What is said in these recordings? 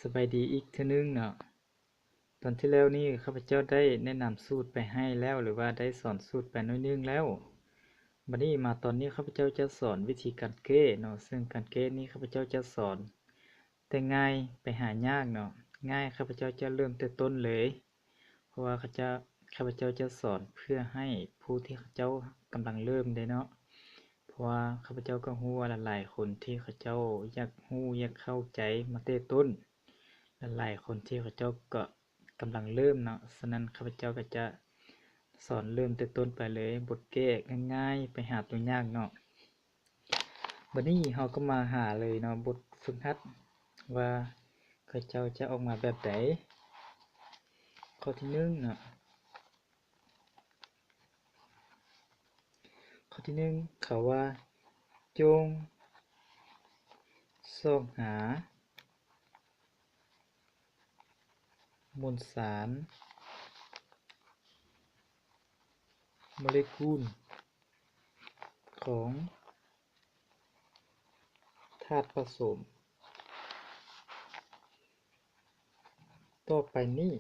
ສະບາຍດີອີກເທື່ອໜຶ່ງເນາະ. ຕອນທີ່ແລ້ວນີ້ຂ້າພະເຈົ້າໄດ້ແນະນຳສູດໄປໃຫ້ແລ້ວ ຫຼືວ່າໄດ້ສອນສູດໄປໜ້ອຍໜຶ່ງແລ້ວ. ບັດນີ້ມາຕອນນີ້ຂ້າພະເຈົ້າຈະສອນວິທີການແກ້ເນາະ, ເຊິ່ງການແກ້ນີ້ຂ້າພະເຈົ້າຈະສອນແຕ່ງ່າຍໄປຫາຍາກເນາະ. ງ່າຍ ຂ້າພະເຈົ້າຈະເລີ່ມແຕ່ຕົ້ນເລີຍ. ເພາະວ່າຂ້າເຈົ້າ ຂ້າພະເຈົ້າຈະສອນເພື່ອໃຫ້ຜູ້ທີ່ເຂົາເຈົ້າກຳລັງເລີ່ມເດ້ເນາະ. ເພາະວ່າຂ້າພະເຈົ້າກໍຮູ້ວ່າຫຼາຍໆຄົນທີ່ເຂົາເຈົ້າຢາກຮູ້ ຢາກເຂົ້າໃຈມາແຕ່ຕົ້ນ, ຫຼາຍໆຄົນທີ່ເຂົາເຈົ້າກໍກຳລັງເລີ່ມເນາະ. ສະນັ້ນຂ້າພະເຈົ້າກໍຈະສອນເລີ່ມແຕ່ຕົ້ນໄປເລີຍ, ບົດແກ້ງ່າຍໆໄປຫາຕົວຍາກເນາະ. ບັດນີ້ເຮົາກໍມາຫາເລີຍເນາະ, ບົດຝຶກຫັດວ່າເຂົາເຈົ້າຈະອອກມາແບບໃດ. ຂໍ້ທີໜຶ່ງເນາະ, ຂໍ້ທີໜຶ່ງ ເຂົາວ່າ ຈົ່ງຊອກຫາ ມວນສານໂມເລກຸນຂອງທາດປະສົມຕໍ່ໄປນີ້.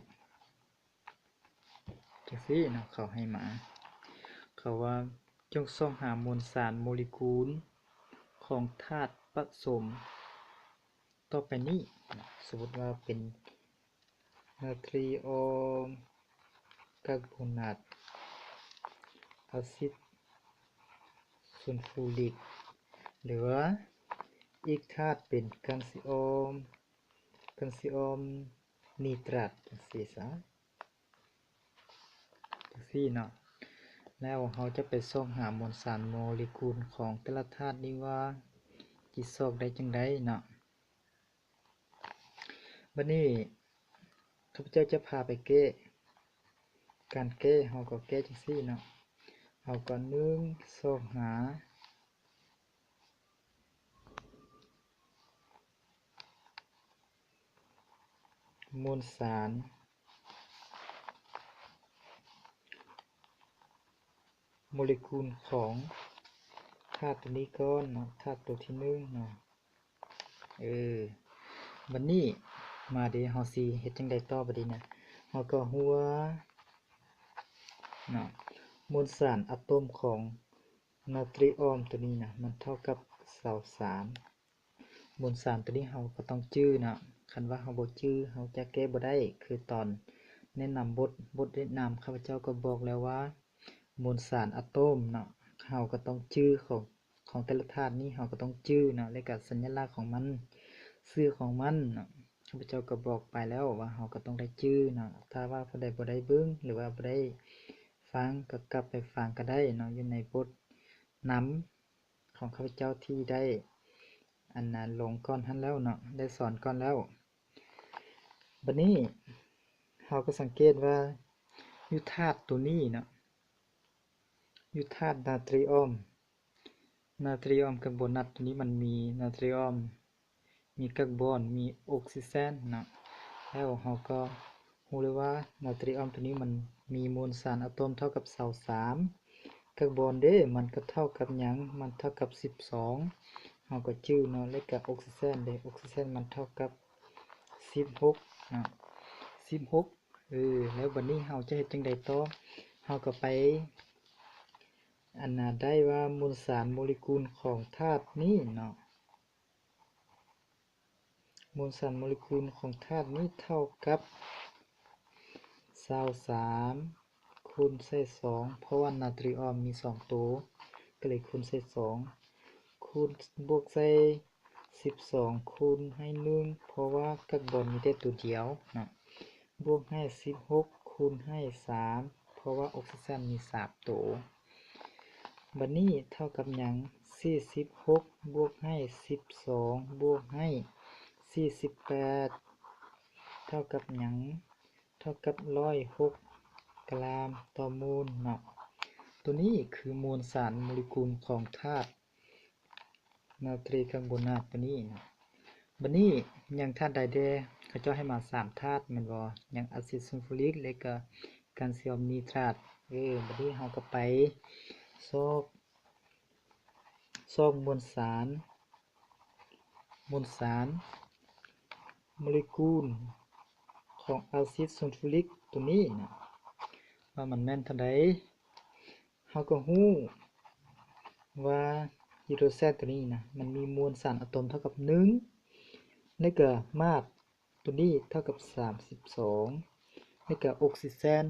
ຈັ່ງຊີ້ເນາະ, ເຂົາໃຫ້ມາ ເຂົາວ່າ ຈົ່ງຊອກຫາມວນສານໂມເລກຸນຂອງທາດປະສົມຕໍ່ໄປນີ້. ສົມມຸດວ່າເປັນນາຕຣີອອມກາໂບນາດ, ອາຊິດຊູນຟູຣິກ ຫຼືວ່າອີກທາດເປັນການຊີອອມ, ການຊີອອມນີຕຣາດ ຈັ່ງຊີ້ຊະ. ຈັ່ງຊີ້ເນາະ, ແລ້ວເຮົາຈະໄປຊອກຫາມວນສານໂມເລກຸນຂອງແຕ່ລະທາດນີ້ວ່າຊິຊອກໄດ້ຈັ່ງໃດເນາະ. ບັດນີ້ຂ້າພະເຈົ້າຈະພາໄປແກ້. ການແກ້ເຮົາກໍແກ້ຈັ່ງຊີ້ເນາະ, ເຮົາກໍ ໜຶ່ງ ຊອກຫາ ມວນສານໂມເລກຸນຂອງທາດໂຕນີ້ກ່ອນເນາະ, ທາດໂຕທີໜຶ່ງເນາະ. ເອີ ບັດນີ້ມາເດ ເຮົາຊິເຮັດຈັ່ງໃດຕໍ່ບັດນີ້ນະ? ເຮົາກໍຮູ້ວ່າເນາະ ມວນສານອາໂຕມຂອງນາຕຣີອອມໂຕນີ້ນະ ມັນເທົ່າກັບຊາວສາມ. ມວນສານໂຕນີ້ເຮົາກໍຕ້ອງຈື່ເນາະ, ຄັນວ່າເຮົາບໍ່ຈື່ ເຮົາຈະແກ້ບໍ່ໄດ້. ຄືຕອນແນະນຳບົດ, ບົດແນະນຳ ຂ້າພະເຈົ້າກໍບອກແລ້ວວ່າ ມວນສານອາໂຕມເນາະ, ເຮົາກໍຕ້ອງຈື່ຂອງ, ຂອງແຕ່ລະທາດນີ້ ເຮົາກໍຕ້ອງຈື່ເນາະ, ແລະກະສັນຍະລັກຂອງມັນ, ຊື່ຂອງມັນເນາະ, ຂ້າພະເຈົ້າກໍບອກໄປແລ້ວວ່າເຮົາກໍຕ້ອງໄດ້ຈື່ເນາະ. ຖ້າວ່າຜູ້ໃດບໍ່ໄດ້ເບິ່ງ ຫຼືວ່າບໍ່ໄດ້ຟັງ ກໍກັບໄປຟັງກໍໄດ້ເນາະ, ຢູ່ໃນບົດນຳຂອງຂ້າພະເຈົ້າທີ່ໄດ້ ອັນນະ ລົງກ່ອນຫັ້ນແລ້ວເນາະ, ໄດ້ສອນກ່ອນແລ້ວ. ບັດນີ້ເຮົາກໍສັງເກດວ່າ ຢູ່ທາດໂຕນີ້ເນາະ, ຢູ່ທາດນາຕຣີອອມ, ນາຕຣີອອມກາໂບນາດໂຕນີ້ ມັນມີນາຕຣີອອມ, ມີກາກບອນ, ມີອົກຊີເຊັນເນາະ. ແລ້ວເຮົາກໍຮູ້ເລີຍວ່າ ນາຕຣີອອມໂຕນີ້ມັນມີມວນສານອາໂຕມເທົ່າກັບຊາວສາມ. ກາກບອນເດ ມັນກໍເທົ່າກັບຫຍັງ? ມັນເທົ່າກັບສິບສອງ, ເຮົາກໍຈື່ເນາະ. ແລ້ວກໍອົກຊີເຊັນເດ, ອົກຊີເຊັນມັນເທົ່າກັບສິບຫົກເນາະ, ສິບຫົກ. ເອີ ແລ້ວບັດນີ້ເຮົາຈະເຮັດຈັ່ງໃດຕໍ່? ເຮົາກໍໄປ ອັນນະ ໄດ້ວ່າມວນສານໂມເລກຸນຂອງທາດນີ້ເນາະ, ມວນສານໂມເລກຸນຂອງທາດນີ້ເທົ່າກັບຊາວສາມຄູນໃສ່ສອງ, ເພາະວ່ານາຕຣີອອມມີສອງໂຕ ກໍເລີຍຄູນໃສ່ສອງ, ຄູນ ບວກໃສ່ສິບສອງຄູນໃຫ້ໜຶ່ງ ເພາະວ່າກາກບອນມີແຕ່ໂຕດຽວເນາະ, ບວກໃຫ້ສິບຫົກຄູນໃຫ້ສາມ ເພາະວ່າອົກຊີເຊັນມີສາມໂຕ. ບັດນີ້ເທົ່າກັບຫຍັງ? ສີ່ສິບຫົກບວກໃຫ້ສິບສອງບວກໃຫ້ສີ່ສິບແປດ ເທົ່າກັບຫຍັງ? ເທົ່າກັບຮ້ອຍຫົກກຣາມຕໍ່ໂມນເນາະ. ໂຕນີ້ຄືມວນສານໂມເລກຸນຂອງທາດ ນາຕຣີກາໂບນາດໂຕນີ້ນະ. ບັດນີ້ຍັງທາດໃດແດ່? ເຂົາເຈົ້າໃຫ້ມາສາມທາດແມ່ນບໍ່? ຍັງອາຊິດຊູນຟູຣິກ ແລະກະການຊີອອມນີຕຣາດ. ເອີ ບັດນີ້ເຮົາກໍໄປຊອກ ຊອກມວນສານ ມວນສານ ໂມເລກຸນຂອງອາຊິດຊູນຟູຣິກໂຕນີ້ນະ ວ່າມັນແມ່ນເທົ່າໃດ. ເຮົາກໍຮູ້ວ່າຮີໂດຣແຊນໂຕນີ້ນະ ມັນມີມວນສານອາໂຕມເທົ່າກັບໜຶ່ງ ແລ້ວກໍມາດໂຕນີ້ເທົ່າກັບສາມສິບສອງ ແລ້ວກໍອົກຊີເຈນ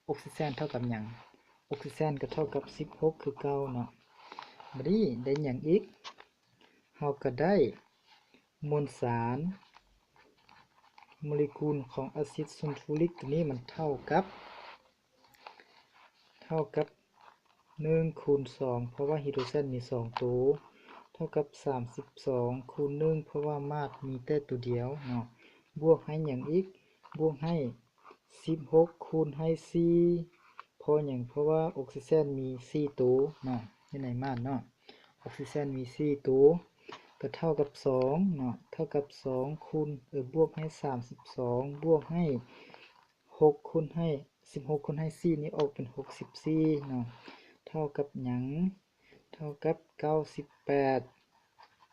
ອົກຊີເຈນເທົ່າກັບຫຍັງ? ອົກຊີເຈນກໍເທົ່າກັບສິບຫົກຄືເກົ່າເນາະ. ບາດນີ້ໄດ້ຫຍັງອີກ? ເຮົາກໍໄດ້ມວນສານ ໂມເລກຸນຂອງອາຊິດຊູນຟູຣິກໂຕນີ້ມັນເທົ່າກັບ ເທົ່າກັບໜຶ່ງຄູນສອງ ເພາະວ່າຮີໂດຣແຊນມີສອງໂຕ ເທົ່າກັບສາມສິບສອງຄູນໜຶ່ງ ເພາະວ່າມາດມີແຕ່ໂຕດຽວເນາະ ບວກໃຫ້ຫຍັງອີກ? ບວກໃຫ້ສິບຫົກຄູນໃຫ້ສີ່ ເພາະຫຍັງ? ເພາະວ່າອົກຊີເຈນມີສີ່ໂຕເນາະ ຢູ່ໃນມາດເນາະ ອົກຊີເຈນມີສີ່ໂຕ ກໍເທົ່າກັບສອງເນາະ ເທົ່າກັບສອງຄູນ ເອີ ບວກໃຫ້ສາມສິບສອງ ບວກໃຫ້ຫົກຄູນໃຫ້ ສິບຫົກຄູນໃຫ້ສີ່ນີ້ອອກເປັນຫົກສິບສີ່ເນາະ ເທົ່າກັບຫຍັງ? ເທົ່າກັບເກົ້າສິບແປດ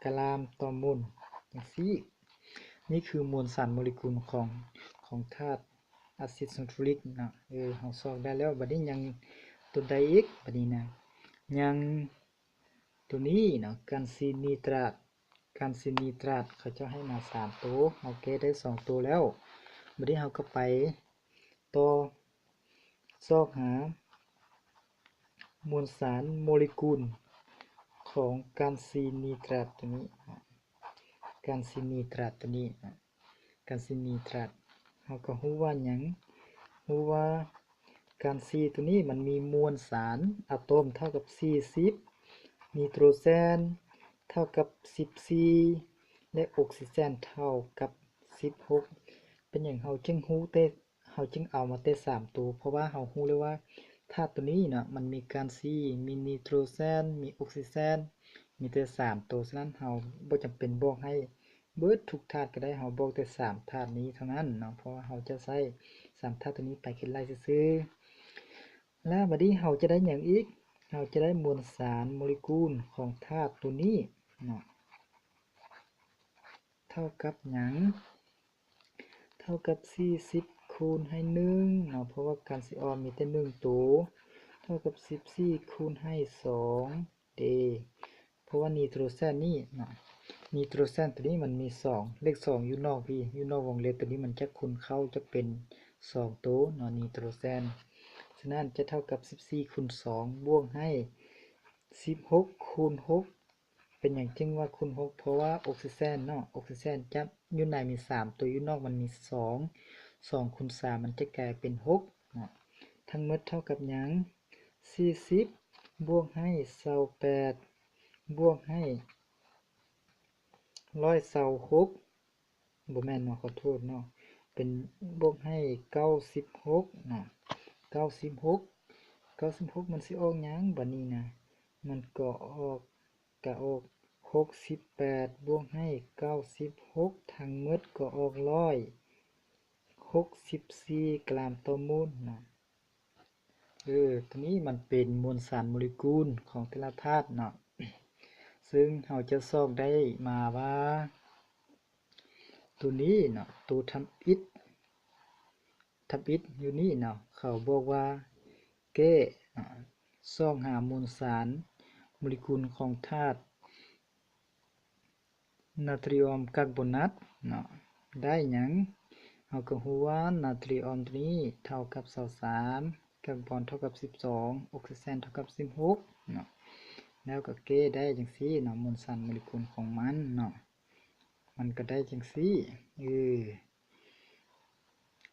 ກຣາມຕໍ່ໂມນ ຈັ່ງຊີ້. ນີ້ຄືມວນສານໂມເລກຸນຂອງ ຂອງທາດອາຊິດຊູນຟູຣິກເນາະ. ເອີ ເຮົາຊອກໄດ້ແລ້ວ ບາດນີ້ຍັງຕົວໃດອີກ? ບາດນີ້ນະ ຍັງຕົວນີ້ເນາະ ການຊີນນີຕຣາດ ການຊີນນີຕຣາດ ເຂົາເຈົ້າໃຫ້ມາສາມໂຕ ເຮົາແກ້ໄດ້ສອງໂຕແລ້ວ. ບາດນີ້ເຮົາກໍໄປຕໍ່ ຊອກຫາມວນສານໂມເລກຸນຂອງການຊີນນີຕຣາດໂຕນີ້ ການຊີນນີຕຣາດໂຕນີ້ ການຊີນນີຕຣາດ ເຮົາກໍຮູ້ວ່າຫຍັງ? ຮູ້ວ່າການຊີໂຕນີ້ມັນມີມວນສານອາໂຕມເທົ່າກັບສີ່ສິບ ນີໂຕຣເຈນເທົ່າກັບສິບສີ່ ແລະ ອົກຊີເຈນເທົ່າກັບສິບຫົກ. ເປັນຫຍັງເຮົາຈຶ່ງຮູ້ແຕ່ ເຮົາຈຶ່ງເອົາມາແຕ່ສາມໂຕ? ເພາະວ່າເຮົາຮູ້ແລ້ວວ່າທາດໂຕນີ້ນະ ມັນມີການຊີ ມີນີໂຕຣເຈນ ມີອົກຊີເຈນ ມີແຕ່ສາມໂຕ. ສະນັ້ນເຮົາບໍ່ຈຳເປັນບອກໃຫ້ເບິດທຸກທາດກໍໄດ້ ເຮົາບອກແຕ່ສາມທາດນີ້ເທົ່ານັ້ນເນາະ ເພາະວ່າເຮົາຈະໃຊ້ສາມທາດໂຕນີ້ໄປຄິດໄລ່ຊື່ໆ. ແລ້ວບາດນີ້ເຮົາຈະໄດ້ຫຍັງອີກ? ເຮົາຈະໄດ້ມວນສານໂມເລກຸນຂອງທາດໂຕນີ້ເນາະ ເທົ່າກັບຫຍັງ? ເທົ່າກັບສີ່ສິບຄູນໃຫ້ໜຶ່ງເນາະ ເພາະວ່າການຊີອອນມີແຕ່ໜຶ່ງໂຕ ເທົ່າກັບສິບສີ່ຄູນໃຫ້ສອງເດ ເພາະວ່ານີໂຕຣເຈນນີ້ເນາະ ນີໂຕຣເຈນໂຕນີ້ມັນມີສອງ ເລກສອງຢູ່ນອກພີ້ ຢູ່ນອກວົງເລັບ ໂຕນີ້ມັນຈະຄູນເຂົ້າຈະເປັນສອງໂຕເນາະ ນີໂຕຣເຈນ. ສະນັ້ນຈະເທົ່າກັບສິບສີ່ຄູນສອງ ບວກໃຫ້ສິບຫົກຄູນຫົກ ເປັນຫຍັງຈຶ່ງວ່າຄູນຫົກ? ເພາະວ່າອົກຊີເຈນເນາະ ອົກຊີເຈນຈະຢູ່ໃນມີສາມໂຕ ຢູ່ນອກມັນມີສອງ ສອງຄູນສາມມັນຈະກາຍເປັນຫົກເນາະ. ທັງໝົດເທົ່າກັບຫຍັງ? ສີ່ສິບບວກໃຫ້ຊາວແປດ ບວກໃຫ້ຮ້ອຍຊາວຫົກ ບໍ່ແມ່ນເນາະ ຂໍໂທດເນາະ ເປັນບວກໃຫ້ເກົ້າສິບຫົກນະ ເກົ້າສິບຫົກ ເກົ້າສິບຫົກມັນຊິອອກຫຍັງບາດນີ້ນະ? ມັນກໍອອກ ກະອອກຫົກສິບແປດບວກໃຫ້ເກົ້າສິບຫົກ ທັງໝົດກໍອອກຮ້ອຍຫົກສິບສີ່ກຣາມຕໍ່ໂມນເນາະ. ເອີ ໂຕນີ້ມັນເປັນມວນສານໂມເລກຸນຂອງແຕ່ລະທາດເນາະ ເຊິ່ງເຮົາຈະຊອກໄດ້ມາວ່າ ໂຕນີ້ເນາະ ໂຕທຳອິດ ທຳອິດຢູ່ນີ້ເນາະ ເຂົາບອກວ່າແກ້ ອາ ຊອກຫາມວນສານໂມເລກຸນຂອງທາດນາຕຣີອອມກາກໂບນັດເນາະ ໄດ້ຫຍັງ? ເຮົາກໍຮູ້ວ່ານາຕຣີອອມໂຕນີ້ເທົ່າກັບຊາວສາມ ກາກບອນເທົ່າກັບສິບສອງ ອົກຊີເຈນເທົ່າກັບສິບຫົກເນາະ ແລ້ວກໍແກ້ໄດ້ຈັ່ງຊີ້ເນາະ ມວນສານໂມເລກຸນຂອງມັນເນາະ ມັນກໍໄດ້ຈັ່ງຊີ້ ເອີ.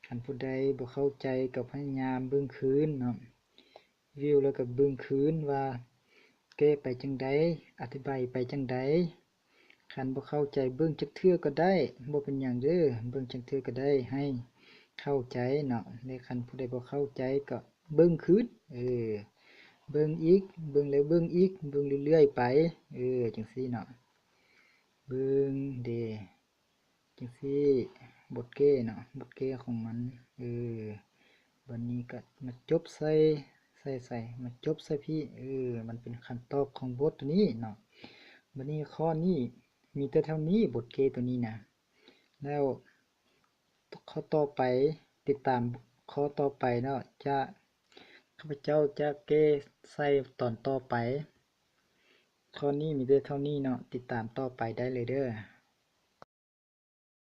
ຄັນຜູ້ໃດບໍ່ເຂົ້າໃຈກໍພະຍາຍາມເບິ່ງຄືນເນາະ ວິວແລ້ວກໍເບິ່ງຄືນວ່າແກ້ໄປຈັ່ງໃດ ອະທິບາຍໄປຈັ່ງໃດ. ຄັນບໍ່ເຂົ້າໃຈເບິ່ງຈັກເທື່ອກໍໄດ້ ບໍ່ເປັນຫຍັງເດີ ເບິ່ງຈັກເທື່ອກໍໄດ້ ໃຫ້ເຂົ້າໃຈເນາະ ແລະ ຄັນຜູ້ໃດບໍ່ເຂົ້າໃຈກໍເບິ່ງຄືນ ເອີ ເບິ່ງອີກ ເບິ່ງແລ້ວເບິ່ງອີກ ເບິ່ງເລື້ອຍໆໄປ ເອີ ຈັ່ງຊີ້ເນາະ ເບິ່ງເດ. ຈັ່ງຊີ້ ບົດແກ້ເນາະ ບົດແກ້ຂອງມັນ ເອີ ບາດນີ້ກໍມາຈົບໃສ່ ໃສ່ໃສ ມາຈົບໃສ່ພີ້ ເອີ ມັນເປັນຄຳຕອບຂອງບົດໂຕນີ້ເນາະ. ບາດນີ້ຂໍ້ນີ້ມີແຕ່ເທົ່ານີ້ ບົດແກ້ໂຕນີ້ນະ ແລ້ວ ຂໍ້ຕໍ່ໄປ ຕິດຕາມຂໍ້ຕໍ່ໄປເນາະ ຈະ ຂ້າພະເຈົ້າຈະແກ້ໃສ່ຕອນຕໍ່ໄປ. ຂໍ້ນີ້ມີແຕ່ເທົ່ານີ້ເນາະ ຕິດຕາມຕໍ່ໄປໄດ້ເລີຍເດີ້.